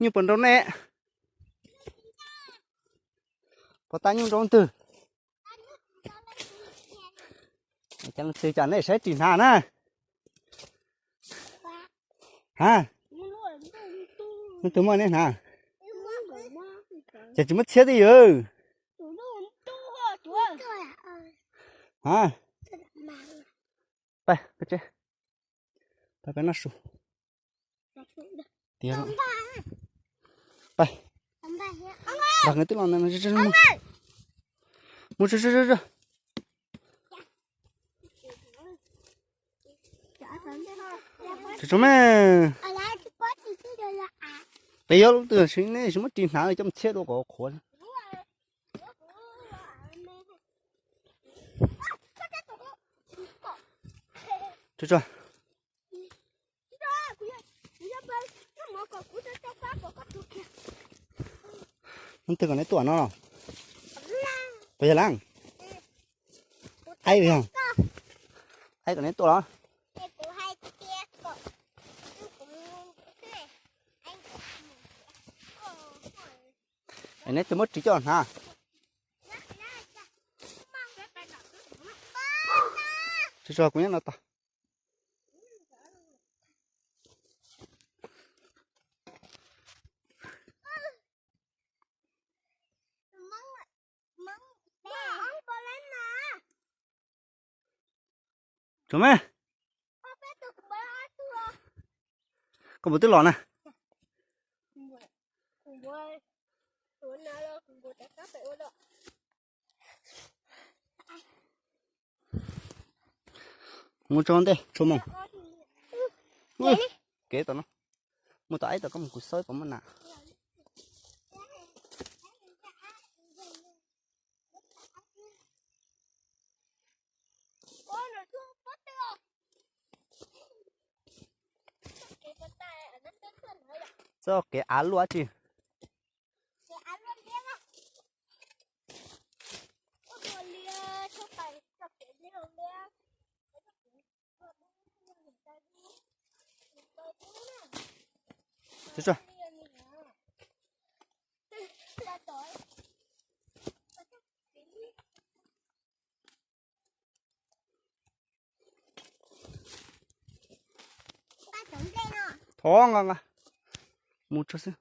Nyuj puas nrau nej? Puas tas nyuj nrau twg? Cas leej twg cas nej saib ris hnav na? Ha? Leej twg muaj nej hnav? Ces tsis muab txhiab twj ywm. Ha? Pab, pab tsev. Pab, peb noj su. Tiag. Pab. Npag nqe twb los ntawd. Mus, mus, mus. Tsis tso me. Peb yog lub twg tsis, nej tsis muab ris hnav coj mus txhiab dua kom qhuav. Tso, tso. Leej twg kom neb tuaj no los? Puas yog lawm? Aib yog. Aib kom neb tuaj los? Es neb twb muab ris coj hnav. Tso, tso, kuv nyob no tos. Tso me. Koj puas twb los na? Mus tso ntej tshua moo. Kev tom no. Mus tom aib tom koj mus kuv xawb puas muaj nas. Txoj kev av luaj tsi. Tso, tso. Thov nqa nqa mus tso xwb.